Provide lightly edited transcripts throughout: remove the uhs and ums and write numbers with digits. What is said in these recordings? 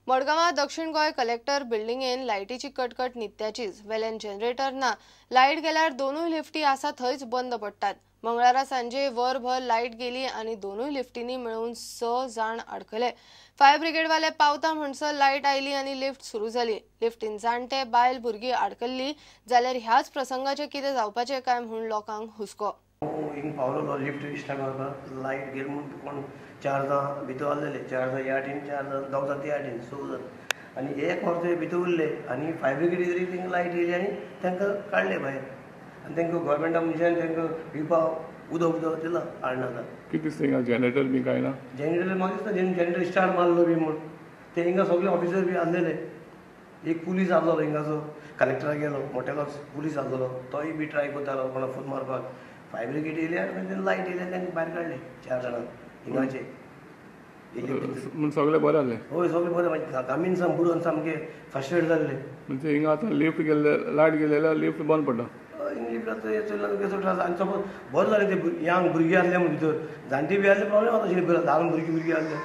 मडगांवां दक्षिण गोंय कलेक्टर बिल्डिंगेन लायटीची कटकट नित्याचीच. वेल्यान जनरेटर ना, लायट गेल्यार दोनूय लिफ्टी आसा थंयच बंद पडटात. मंगळारा सांजे वरभर लायट गेली आनी दोनूय लिफ्टींनी मेळून 6 जाण आडखले. फायर ब्रिगेडवाले पावता म्हणसर लायट आयली आनी लिफ्ट सुरू जाली. लिफ्टीन जाणटे बायल भुरगीं आडकल्ली जाल्यार ह्याच प्रसंगाचें कितें जावपाचें काय म्हूण लोकांक हुस्को. पावलो लिफ्ट स्टार्ट मारपाक लायट गेली म्हूण कोण 4 जाण भितर आसलेले, 4 जाण ह्या टीन, 4 जाण 2 जाण त्या टीन, 6 जाण आनी एक वर्स भितर उरले आनी फायर ब्रिगेड तरी तांकां लायट येयली आनी तांकां काडले भायर आनी तांकां गोवोरमेंटा मनशान तांकां पिवपाक उदक उदक दिलां हाडना. कितें दिसता हिंगा जनरेटर बी कांय ना? जनरेटर म्हाका दिसता जनरेटर स्टार्ट मारलो बी म्हूण ते हिंगा सगळे ऑफिसर बी आसलेले. एक पुलीस आसलेलो हिंगाचो, कलेक्टराक गेलो मोटेलोच पुलीस आसलेलो, तोय बी ट्राय करतालो कोणा फोन मारपाक. फायर ब्रिगेड येयली आनी लायट येयली आनी तांकां भायर काडले 4 जाणांक हिंगाचे. म्हूण सगळें बरें जालें? हय सगळें बरें, मागीर गामीन साम बुडोवन सामकें फ्रस्ट्रेट जाल्ले. म्हणजे हिंगा आतां लिफ्ट गेल्ले, लायट गेले जाल्यार लिफ्ट बंद पडटा. लिफ्ट आतां कसो त्रास आनी सपोज बरें जालें ते यांग भुरगीं आसले म्हूण भितर, जाणटी बी आसले प्रॉब्लेम जाता आशिल्ले, ल्हान भुरगीं भुरगीं आसले.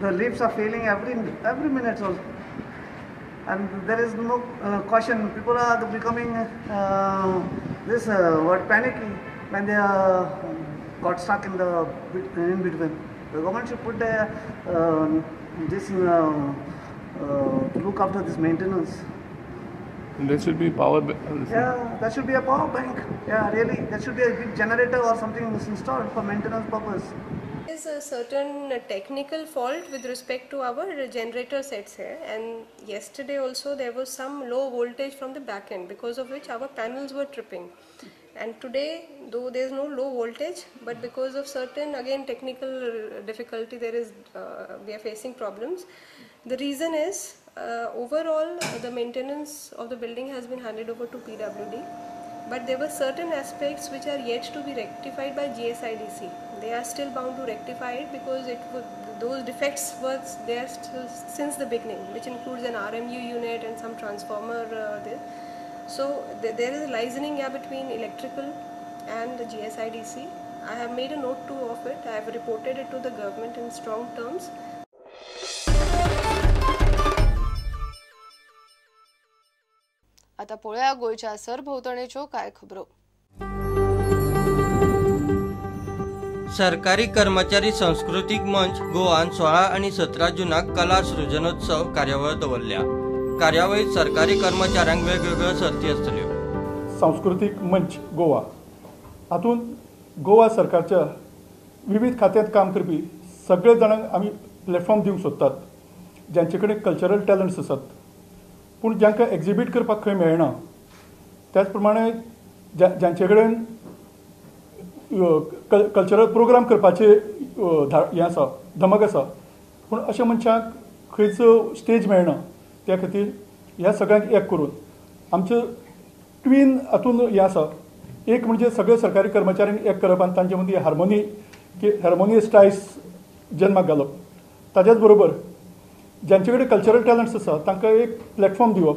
The lifts are failing every minute also, and there is no caution. People are becoming this what panicky when they are got stuck in the in between. The government should put this to look after this maintenance. There should be power. Yeah, there should be a power bank. Yeah, really, there should be a big generator or something installed for maintenance purpose. There is a certain technical fault with respect to our generator sets here, and yesterday also there was some low voltage from the back end, because of which our panels were tripping. And today, though there is no low voltage, but because of certain again technical difficulty, there is we are facing problems. The reason is overall the maintenance of the building has been handed over to PWD, but there were certain aspects which are yet to be rectified by GSIDC. They are still bound to rectify it because it would, those defects were there still since the beginning, which includes an RMU unit and some transformer there. So there is a liaising gap between electrical and the GSIDC. I have made a note too of it. I have reported it to the government in strong terms. आता पळोवया गोंयच्या सरभोंवतणेच्यो कांय खबरो. सरकारी कर्मचारी सांस्कृतीक मंच गोवान 16 आनी 17 जूनाक कला सृजनोत्सव कार्यावळ दवरल्या. कार्यावळीत सरकारी कर्मचाऱ्यांक वेगवेगळ्यो सर्ती आसतल्यो. सांस्कृतीक मंच गोवा हातूंत गोवा सरकारच्या विविध खात्यांत काम करपी सगळे जाणांक आमी प्लॅटफॉर्म दिवंक सोदतात, ज्यांचे कडेन कल्चरल टॅलंट्स आसात पूण जांकां एक्झिबीट करपाक खंय मेळना, त्याच प्रमाणे जांचे कडेन कल्चरल प्रोग्राम करपाचे हें आसा, धमक आसा, पूण अशा मनशांक खंयच स्टेज मेळना. त्या खातीर ह्या सगळ्यांक एक करून आमचें ट्वीन हातून हें आसा, एक म्हणजे सगळे सरकारी कर्मचाऱ्यांक एक करप आनी तांचे मदीं हार्मोनी हार्मोनियस टायस जन्माक घालप, ताज्याच बरोबर ज्यांचे कडेन कल्चरल टॅलंट्स आसा तांकां एक प्लॅटफॉर्म दिवप,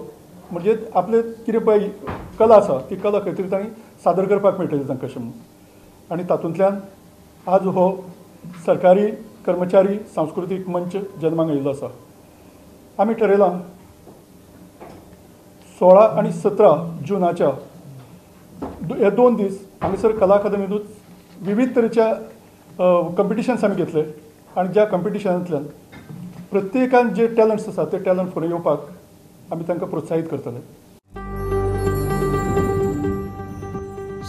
म्हणजे आपले कितें पळय कला आसा ती कला खंय तरी तांणी सादर करपाक मेळटली तांकां अशें म्हणून. आनी तातूंतल्यान आज हो सरकारी कर्मचारी सांस्कृतीक मंच जन्माक आयिल्लो आसा. आमी ठरयलां 16 आनी 17 जुनाच्या हे 2 दीस हांगासर कला अकादमींतूच विविध तरेच्या कंपिटिशन्स आमी घेतले आनी ज्या कंपिटिशनांतल्यान प्रत्येकान जे टॅलंट्स आसा ते टॅलंट फुडें येवपाक आमी तांकां प्रोत्साहीत करतले.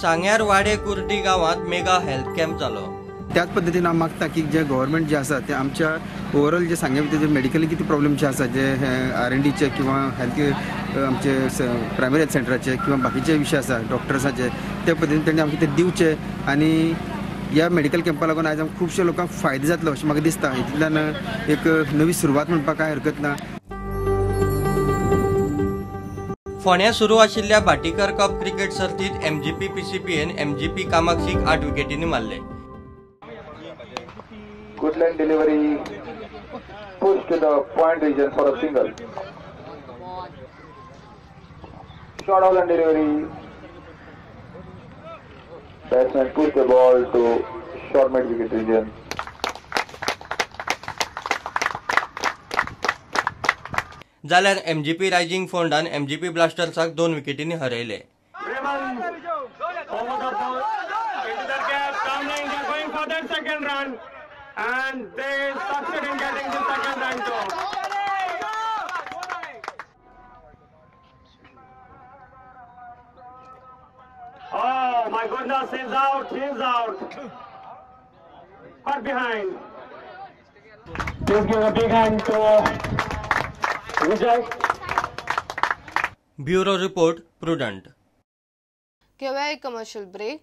सांग्यार वाडे कुर्डी गांवांत मेगा हेल्थ कॅम्प जालो. त्याच पद्दतीन हांव मागता की जे गव्हर्मेंट जे आसा ते आमच्या ओवरऑल जे सांग्या भितर जे मेडिकली कितें प्रॉब्लेम जे आसा, जे आर&डीचे किंवा हेल्थ आमचे प्रायमरी हेल्थ सेंटराचे किंवा बाकीचे विशय आसा डॉक्टर्साचे, त्या पद्दतीन तांणी आमकां ते दिवचे आनी ह्या मेडिकल कॅम्पा लागून आयज आमकां खुबशे लोकांक फायदो जातलो अशें म्हाका दिसता. हितूंतल्यान एक नवी सुरवात म्हणपाक कांय हरकत ना. फोंड्या सुरू आशिल्ल्या भाटीकर कप क्रिकेट सर्तीत एमजीपी पीसीपीएन एमजीपी कामाक्षीक 8 विकेटींनी मारले. Good line delivery, push to the point region for a single. Short out and delivery. Batsman push the ball to short mid wicket region. जाल्यार एमजीपी रायझिंग फोंडान एमजीपी ब्लास्टर्साक 2 विकेटींनी हरयले. And they succeed in getting the second run too. Oh my goodness, he's out, he's out. Caught behind. Please give a big hand to Vijay. Bureau Report, Prudent. घेऊया एक commercial break.